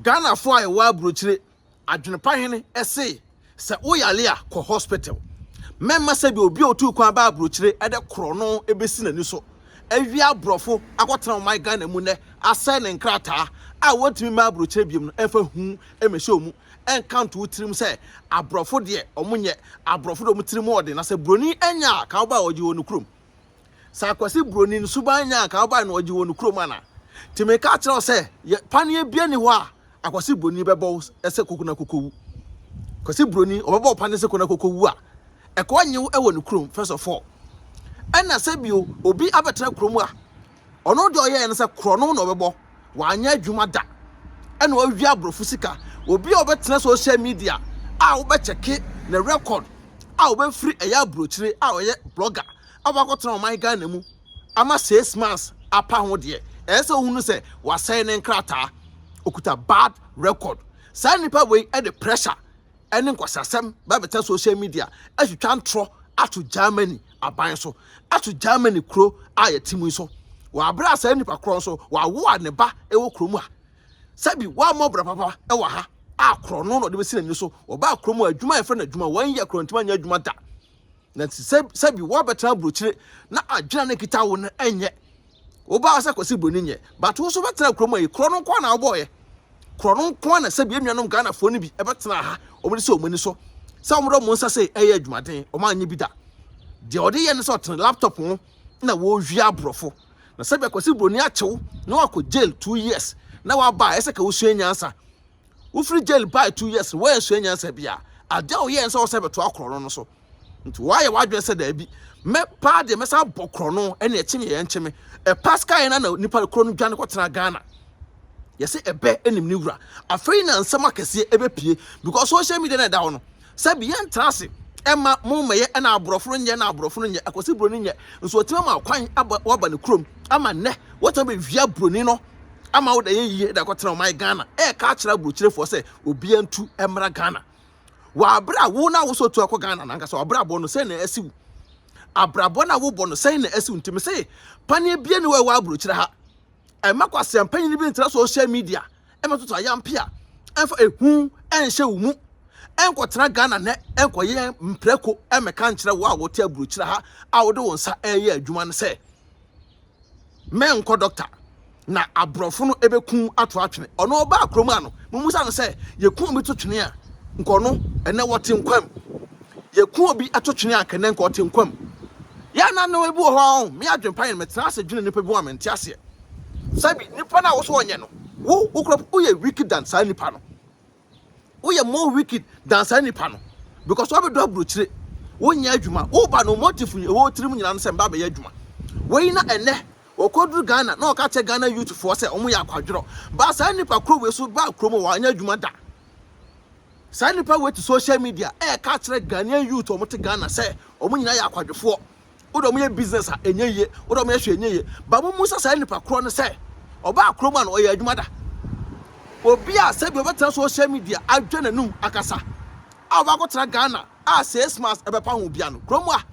Ghanafoɔ a yɛwɔ aburokyire, Adwenepa Hene se sɛ woyare a kɔ hospital. Mɛmma sɛbi obi a otuu kwan baa aburokyire de korɔno bɛsi n'ani so awia aborɔfo akɔtena ɔman Ghana mu nnɛ asɛe ne nkrataa a wɔntumi mma aburokyire biom no mfa hu mmɛhyɛ wɔn mu nka nto wo tirim sɛ aborɔfo deɛ wɔn nyɛ aborɔfo deɛ wɔn tirim ɔden na sɛ buroni anya a ka wobaa ɔgye wɔ ne kurom. Sɛ Akwasi buroni no suban nya a ka wobae no ɔgye wɔ ne kurom ana? Nti meka akyerɛ wo sɛ yɛ paneɛ bia ni hɔ a Akwasi buroni bɛbɔ wo sɛ koko na koko wu. Kwasi buroni ɔbɛbɔ wo paneɛ sɛ koko na koko wu a ɛkɔ nye wo wɔ ne kurom first of all. Ɛna sɛ bio obi abɛtena kurom a ɔno deɛ ɔyɛɛ no sɛ korɔno na ɔbɛbɔ wanyɛ adwuma da ɛna ɔwia aborɔfo sika. Obi a ɔbɛtena social media a wobɛkyɛke ne record a ɔbɛfiri ɛyɛ aburokyire a ɔyɛ blogger a wakɔtena ɔman Ghana mu ama 6 months apa ho deɛ, ɛyɛ sɛ ohunu sɛ wasɛe ne nkrataa, okuta bad record. Saa nipa wei ɛde pressure ɛne nkwasasɛm bɛbɛtena social media atwitwa ntorɔ ato Germany aban so, ato Germany kuro a yɛte mu yi so. Wɔ abere a saa nipa korɔ nso wawo a ne ba ɛwɔ kurom a sɛbi wammɔ bra papa ɛwɔ ha a korɔ no na ɔde bɛsi n'ani so. Ɔbaa kurom a adwuma a yɛfrɛ no adwuma wɔn yɛ korɔ ntoma nyɛ adwuma da na sɛ sɛbi wɔabɛtena aburokyire na adwene ne kita wo no ɛnyɛ wobaa sɛ Kwasi Buroni nyɛ, but wo nso bɛtena kurom a yi korɔ no nko na wobɔɔyɛ korɔ no nko na sɛbi enuanom Ghanafoɔ no bi ɛbɛtena ha wɔn de sɛ wɔn ani so sɛ wɔn de wɔn nsa sɛ ɛyɛ adwumaden wɔn anyɛ bi da. Deɛ ɔde yɛ no sɛ ɔtena laptop ho na wɔrewia aborɔfo na sɛbi Akwasi Buroni akyew na wakɔ jail 2 years na waba a ɛsɛ ka wosua nyansa. Wofiri jail baa 2 years wɔansua nyansa bi a adeɛ a ɔyɛ nsa wɔ sɛ bɛto akorɔ no so nti wɔayɛ w'adwene sɛ daabi, mɛ paa deɛ mɛsa bɔ korɔ no ɛne ɛkye me yɛn nkye me ɛpa sika yɛn na nipa korɔ no dwane kɔtena Ghana. Yɛsɛ ɛbɛ ɛnim ne wura. Afei na nsɛm akɛseɛ ɛbɛpie because social media na ɛda hɔ no sɛbi yɛntena ase ɛma mo mmɛyɛ ɛna aborɔfo no nyɛ na aborɔfo no nyɛ Akwasi buroni nyɛ nso ɔtumi ama kwan aba waba ne kurom ama nnɛ wɔtumi bɛwia buroni no ama wo da yɛ yie da kɔtena ɔman Ghana ɛɛka akyerɛ aburokyerefoɔ sɛ obiara ntu mmra Ghana. Wɔ abere a wo na wo so tu akɔ Ghana nankasa abrabɔ no sɛn na ɛsi wo abrabɔ na wobɔ no sɛn na ɛsi wo? Ntumi sɛ paneɛ bie ne wɔ ɛwɔ aburokyerɛ ha ɛma kwasea mpanyin bi ntena social media ɛma toto ayampe a ɛmfa ehu ɛnhyɛ wo mu ɛnkɔtena Ghana nɛ ɛnkɔyɛ mprɛko ɛmɛka nkyerɛ wo a wɔte aburokyerɛ ha a wode wo nsa ɛyɛ adwuma no sɛ mɛnkɔ doctor na aborɔfo no ɛbɛku ato atwene. Ɔno ɔbaa kurom a no mumusa no sɛ yɛku obi to twene a nkɔno ɛnɛ wɔte nkwam yɛku obi ato twene a kɛnɛ nka ɔte nkwam yɛ na no ebi wɔ hɔ a me adwempa yɛn metena ase dwene nipa bi ho a mente aseɛ. Sɛbi nipa no a wɔso ɔnyɛ no wo wokura woyɛ wicked than saa nipa no, woyɛ more wicked than saa nipa no because wabɛdɔ aburokyire wonyɛ adwuma. Woba no motive ɛwɔ tirim nyinaa no sɛ mba bɛyɛ adwuma wei na ɛnɛ wɔkɔduru Ghana na ɔka kyerɛ Ghana youth foɔ sɛ ɔmo yɛ akwadworɔ ba. Saa nipa koro wei so ba kurom wɔanyɛ adwuma da. Saa nipa wei te social media ɛɛka kyerɛ Ghanaian youth ɔmo te Ghana sɛ ɔmo nyinaa yɛ akwadwofoɔ, wode ɔmo yɛ business a ɛnyɛ yie, wode ɔmo yɛ hwɛ ɛnyɛ yie. Ba mo musa saa nipa korɔ no sɛ ɔbaa kurom a no ɔyɛ adwuma da. Obi a sɛbi ɔbɛtena social media adwa n'anum akasa a ɔbaakɔtena Ghana a 6 months ɛbɛpa ho bia no kurom a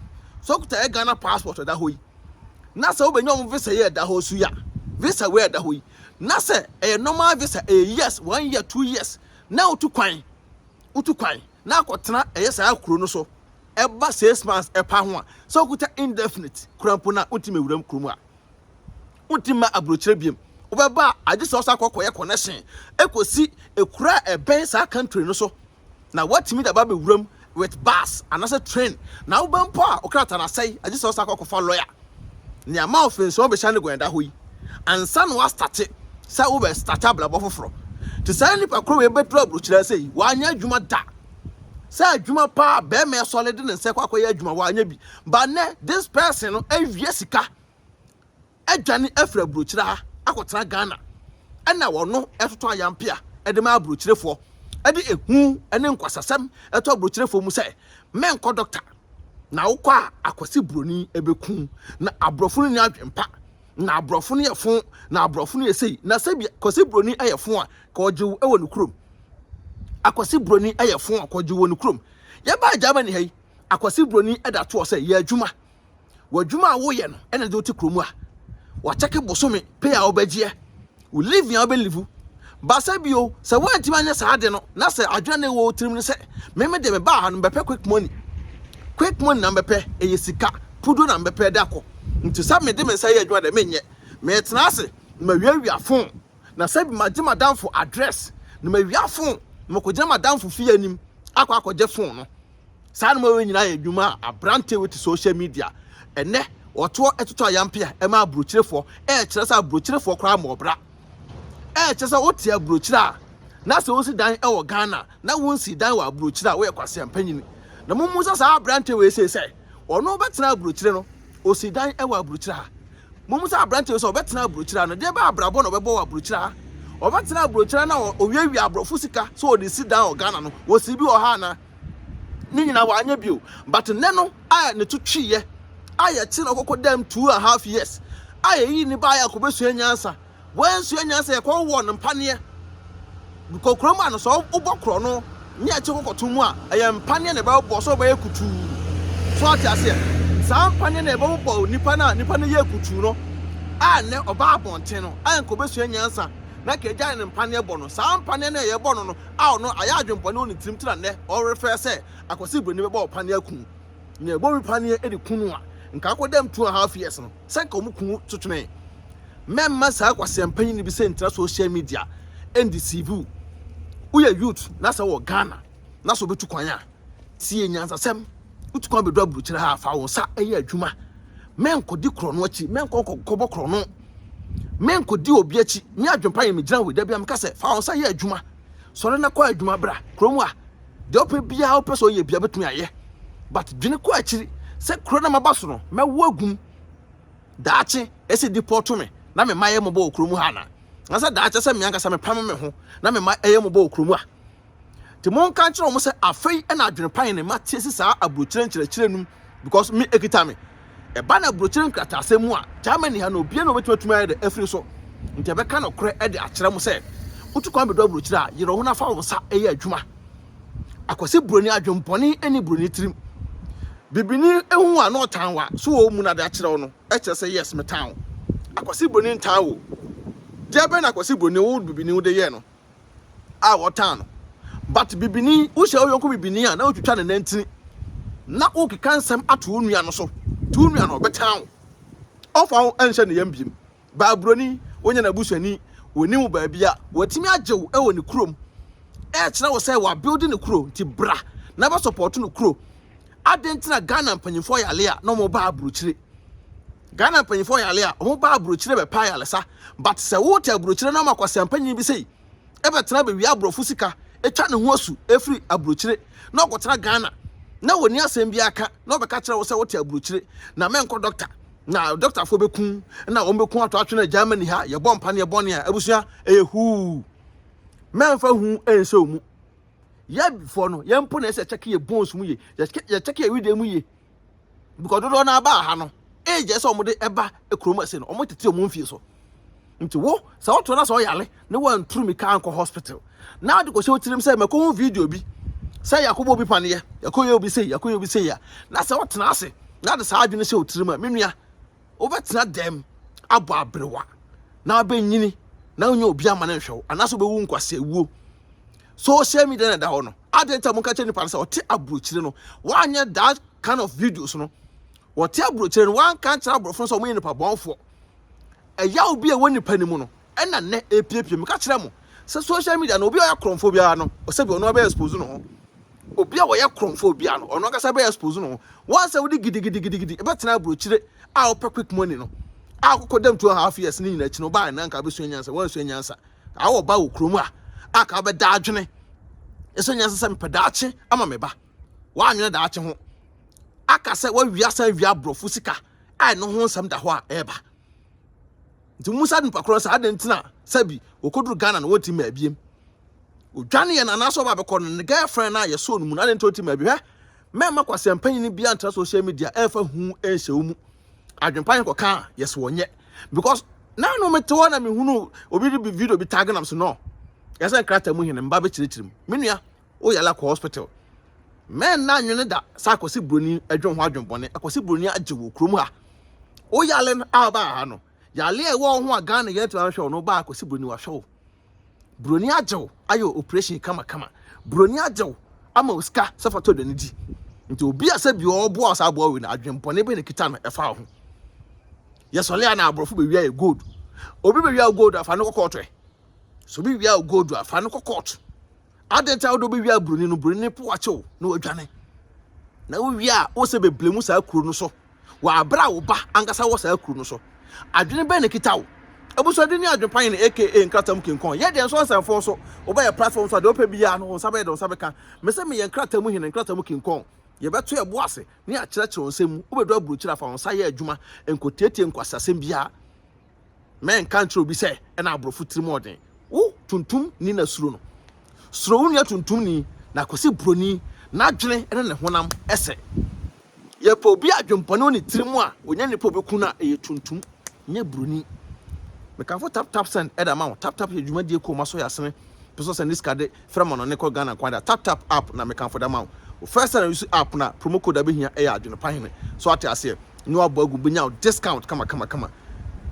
sɛ ɔkuta yɛ Ghana passport ɛda hɔ yi na sɛ wobɛnya ɔmo visa yɛ ɛda hɔ so yi a visa wei ɛda hɔ yi na sɛ ɛyɛ normal visa ɛyɛ years, 1 year, 2 years na wotu kwan na akɔtena ɛyɛ saa kuro no so ɛba 6 months ɛpa ho a sɛ wokuta indefinite kura mpo na wontumi awuram kurom a wontumi ma aburokyerɛ biem wobɛba a agye sɛ ɔsa akɔkɔyɛ connection ɛkɔsi ekura a ɛbɛn saa country no so na watumi de aba abɛwuram with bus anaasɛ train na wobɛ mpo a ɔkrataa no asɛe agye sɛ ɔsa akɔkɔfa lawyer nea ma ɔfɛnsi wɔn bɛhyɛ ne guan da hɔ yi ansa na wastate sɛ wobɛ start abrabɔ foforɔ. Te saa nipa koro wei bɛduru aburokyerɛ sɛ yi wanyɛ adwuma da sɛ adwuma paa bɛrima ɛsɔle de ne nsa kɔ akɔyɛ adwuma wanyɛ bi ba. Nɛ this person no awie sika adwane afiri aburokyerɛ ha akɔtena Ghana ɛna wɔno ɛtoto ayampe a ɛde ma aburokyerefoɔ ɛde ehu ɛne nkwasasɛm ɛtɔ aburokyerefoɔ mu sɛ mɛnkɔ doctor na wokɔ a Akwasi buroni ɛbɛku na aborɔfo no ni adwempa na aborɔfo no yɛ fo na aborɔfo no yɛ sei na sɛbi Kwasi buroni ɛyɛ fo a ka ɔgye wo ɛwɔ ne kurom. Akwasi buroni ɛyɛ fo a kɔgye wɔ ne kurom. Yɛbaa Germany ha yi, Akwasi buroni ɛda toɔ sɛ yɛ adwuma wɔ adwuma a woyɛ no ɛna de wote kurom a wakyɛke bosome pay a wobɛgyeɛ wo living a wobɛlive. Basa bio, sɛ woantumi anyɛ saa ade no, na sɛ adwene na ɛwɔ wo tirim ne sɛ, me me deɛ mebaa ha no mebɛpɛ quick money. Quick money na mebɛpɛ, ɛyɛ sika, puduo na mebɛpɛ de akɔ. Nti sɛ mede me nsa yɛ adwuma deɛ menyɛ. Metena ase na mawiawia phone, na sɛ bi magye m'adamfo address, na mawia phone, na makɔgyina m'adamfo fie anim akɔ akɔgye phone no. Saa nneɛma wei nyinaa yɛ adwuma a aberanteɛ wei te social media ɛnɛ ɔtoɔ ɛtotɔ ayampe a ɛma aburokyerefoɔ ɛɛkyerɛ sɛ aburokyerefoɔ koraa ma ɔbra. Ɛɛkyerɛ sɛ wote aburokyire a na sɛ wosi dan ɛwɔ Ghana na wonsi dan wɔ aburokyire a woyɛ kwasea mpanyini. Na mummu sɛ saa aberanteɛ wei sei sɛ ɔno bɛtena aburokyire no osi dan ɛwɔ aburokyire ha. Mummu sɛ aberanteɛ wei sɛ ɔbɛtena aburokyire ha no deɛ bɛ abrabɔ na ɔbɛbɔ wɔ aburokyire ha. Ɔbɛtena aburokyire na owiawia aborɔfo sika sɛ ɔde si dan wɔ Ghana no wɔsi bi wɔ ha anaa? Ne nyinaa wanyɛ bio. But nnɛ no a ne to tweeɛ a yɛkye no ɔkɔkɔ dam 2½ years a yɛyi ne baeɛ a kɔbɛsua nyansa. Wansua nyansa yɛkɔ wɔ no mpaneɛ. Because kurom a no sɛ wobɔ korɔ no ne ɛkye kɔkɔto mu a ɛyɛ mpaneɛ na ɛbɛbɔ sɛ wobɛyɛ kutuu. So ate aseɛ? Saa mpaneɛ na ɛbɛbobɔ nipa no a nipa no yɛ kutuu no a nnɛ ɔba abɔnten no a nka ɔbɛsua nyansa na ka agyae ne mpaneɛ bɔ no. Saa mpaneɛ no a yɛbɔ no no a ɔno ayɛ adwempɔne wɔ ne tirim tena nnɛ ɔrefɛ sɛ Akwasi Broni bɛbɔ ɔpaneɛ aku nea ɛbɔ bi paneɛ de ku no a nka akɔ dɛm 2½ years no sɛ nka ɔmo ku totwene. Mɛmma saa kwasiampanyin bi sɛ ntina social media ɛndeceive wo. Woyɛ youth na sɛ wɔ Ghana na sɛ wobɛtu kwan a tie nyansasɛm. Wotu kwan bɛdu aburokyire ha a fa wo nsa ɛyɛ adwuma. Mɛnkɔdi korɔno akyi, mɛnkɔ nkɔbɔ korɔno, mɛnkɔdi obi akyi. Me adwempa yɛ megyina hɔ da bi a meka sɛ fa wo nsa yɛ adwuma. Sɔre na kɔ adwuma bra kurom a deɛ wopɛ biara wopɛ sɛ ɔyɛ biara bɛtumi ayɛ, but dwene kɔ akyiri sɛ kuro na maba so no mɛwo agum daakye ɛsɛ deport me na me ma yɛ mmɔbɔ wɔ kurom ha na na sɛ daakye sɛ me ankasa mepam me ho na me ma ɛyɛ mmɔbɔ wɔ kurom a. Nti monka nkyerɛ wɔn sɛ afei ɛna adwene pan ne ma tie si saa aburokyerɛ nkyerɛkyerɛ num because me ekita me ɛba na aburokyerɛ nkrataasɛm mu a Germany ha na obiara na obetumi atumi ayɛ de afiri so. Nti ɛbɛka nokorɛ ɛde akyerɛ mo sɛ wotu kwan bɛdu aburokyerɛ a yerɛ ho na fa wo nsa ɛyɛ adwuma. Akwasi buroni adwempɔne ɛne buroni tirim bibini ehu a na ɔtan wa so wɔ mu na de akyerɛ wo no ɛkyerɛ sɛ yes metan wo. Akwasi buroni ntan wo deɛ bɛn na akwasi buroni wo bibini wo de yɛ no a wɔtan no. But bibini wohyɛ wo yɔnko bibini a na wotwitwa ne nantini na wokeka nsɛm ato wo nua no so nti wo nua no ɔbɛtan wo ɔmfa wo nhyɛ ne yam biem. Baa buroni wonya n'abusuani wɔnim wo baabi a wɔatumi agye wo wɔ ne kurom ɛkyerɛ wo sɛ wɔabuild ne kuro nti bra na bɛ support no kuro. Adɛn nti na Ghana mpanyinfoɔ yale a na wɔn ba aburokyire? Ghana mpanyinfoɔ yale a wɔn ba aburokyire bɛpa ayalesa, but sɛ wote aburokyire na ɔma kwasi mpanyin bi sei ɛbɛtena bɛwia aborɔfo sika atwa ne ho asu efiri aburokyire na ɔkɔtena Ghana na wɔni asɛm bi aka na ɔbɛka kyerɛ wo sɛ wote aburokyire na mɛnkɔ doctor na doctorfoɔ bɛku na wɔn bɛku ato atwe na Germany ha yɛbɔ mpa ne yɛbɔ ne a abusua ɛyɛ huu. Mɛnfa hu ɛnhyɛ wo mu. Yɛfoɔ no yɛn mpo na ɛsɛ kyɛke yɛ bones mu yie, yɛkyɛke yɛ wedeɛ mu yie because dodoɔ no aba ha no age ɛsɛ wɔn de ɛba kurom ase no wɔn tete wɔn mfie so. Nti wo sɛ woto na sɛ ɔyale ne wanturu mika ankɔ hospital na ade kɔhyɛ wo tirim sɛ mɛkɔ ho video bi sɛ yɛakɔbɔ obi paneɛ, yɛkɔyɛ obi sei, yɛkɔyɛ obi sei a, na sɛ wotena ase na de saa adwene hyɛ wo tirim a, me nua wobɛtena dɛm abɔ aberewa na wabɛnyini na wonya obi ama no nhwɛ wo anaasɛ wobɛwu nkwasea wuo. Social media na ɛda hɔ no adɛn nti a monka kyerɛ nipa no sɛ ɔte aburokyire no wanyɛ that kind of videos no? Wɔte aburokyire no wanka nkyerɛ aborɔfo no sɛ wɔyɛ nipa bɔnfoɔ. Ɛyaw bi a ɛwɔ nipa no mu no ɛna nnɛ epiepie. Meka kyerɛ mo sɛ social media no obi a ɔyɛ korɔmfoɔ biara no ɔsɛ bi ɔno abɛyɛ expose no ho. Obi a wɔyɛ korɔmfoɔ biara no ɔno ankasa bɛyɛ expose no ho. Wɔn sɛ wode gidigidigidi ɛbɛtena aburokyire a wɔpɛ quick money no a kɔkɔ dɛm 2½ years ne nyinaa akyi no ɔbaa na nka abɛsua nyansa. Wɔnsua nyansa awɔ ba wɔ kurom a aka bɛda adwene ɛsɛ nyansa sɛ mepɛ daakye ama me ba. Wɔanwene daakye ho aka sɛ wɔawia san wia aborɔfo sika a ɛno ho nsɛm da hɔ a ɛreba. Nti musa nipa korɔ sɛ adɛn ntina sɛbi wɔkɔduru Ghana no wɔnti ma abiem odwane yɛ nanaasɛ ɔba bɛkɔ no ne girlfriend no a yɛsɔɔ no mu no adɛn nti ɔnti ma abi. Hwɛ, mɛmma kwasiampanyini bia ntra social media ɛmfa hu ɛnhyɛ wo mu. Adwempa yɛn kɔka a yɛsɛ wɔnyɛ because na no mete hɔ na mehunu obi de video bi tag nam so no yɛsɛ nkrataa mu hene mba bɛkyerɛkyerɛ mu. Me nua woyɛ kɔ hospital mɛn na nwene da sɛ akɔsi buroni adwen ho adwenbɔne. Akɔsi buroni agye wɔ kurom ha woyale no a ɔbaa ha no yale a ɛwɔ wo ho a Ghana yɛntumi ahwɛ wo no wobaa akɔsi buroni wahwɛ wo. Buroni agye wo ayɛ wo operation kamakama. Buroni agye wo ama wo sika sɛ fa tɔ aduane di. Nti obi a sɛ bi ɔreboa wo saa aboa wei no, adwempɔne bɛn na ɛkita no ɛfa wo ho? Yɛsɔre a na aborɔfo bɛwia yɛ gold. Obi bɛwia wo gold a, fa no kɔ kɔɔto ɛ. Sɛ obi wia wo gold a, fa no kɔ kɔɔto. Adɛn nti a wode wobɛwia buroni no, buroni no po akyɛ wo na wadwane. Na wowie a, wo sɛ bɛblame mu saa kuro no so wɔ abere a wo ba ankasa wɔ saa kuro no so. Adwene bɛn na ɛkita wo? Abusuade ne adwempa yɛn aka nkrataa mu kinkɔn. Yɛ deɛ nso nsɛmfo nso wobɛyɛ platform so a deɛ wopɛ biara no wo nsa bɛyɛ deɛ wo nsa bɛka. Me sɛ meyɛ nkrataa mu hene, nkrataa mu kinkɔn. Yɛbɛto yɛn bo ase ne yɛakyerɛkyerɛ wo nsɛm mu. Wobɛdu aburokyire a fa wo nsa yɛ adwuma, nkɔtiatia nkwaseasɛm biara. Mɛnka nkyerɛ obi sɛ ɛna aborɔfo tirim ɔden. Wo tuntum ni na suro no. Suro wo nua tuntum ni na Kwasi broni n'adwene ne ne honam sɛ. Yɛpɛ obi a adwempɔne wɔ ne tirim a onya nipa a obeku no a ɛyɛ tuntum nyɛ broni. Mekamfo tap tap send ɛde ama wo. Tap tap yɛ dwumadie kuo ma so yɛ asene pɛ sɛ ɔsɛnde sika de frɛ ma no ne kɔ Ghana kwan da. Tap tap app na mekamfo de ama wo. Wo first time use app no a promo code a bɛhia ɛyɛ adwene pa hene. So ate aseɛ? Ne wabɔ agu bɛnya wo discount kama kama kama.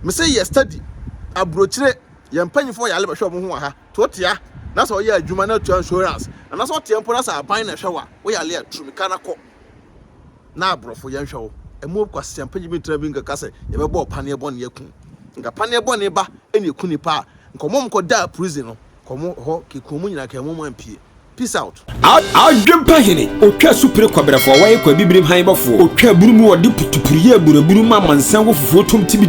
Mese yɛ study abrokyire yɛn mpanyinfoɔ yale bɛhwɛ wɔn ho wɔ ha. To ɔtea na sɛ ɔyɛ adwuma na atua insurance anaasɛ ɔtea mpo na sɛ aban na ɛhwɛ wo a woyale a turumika na kɔ na aborɔfo yɛnhwɛ wo. Ɛmu kwasea mpanyin bi ntena bi nkɛka sɛ yɛbɛbɔ wo paneɛ bɔne aku nka paneɛ bɔne ba ɛna ɛku nipa a nka ɔmo nkɔ daa prison no nka ɔmo hɔ kɛku ɔmo nyinaa nka ɛmo ampie. Peace out. Adwempa hene, otwa supire kɔbrɛfoɔ, wɔyɛ kɔ abibirim han bɔfoɔ, otwa aburu mu ɔde putupuru yɛ aburaburu ma amansan wɔ fufuo tom tibi.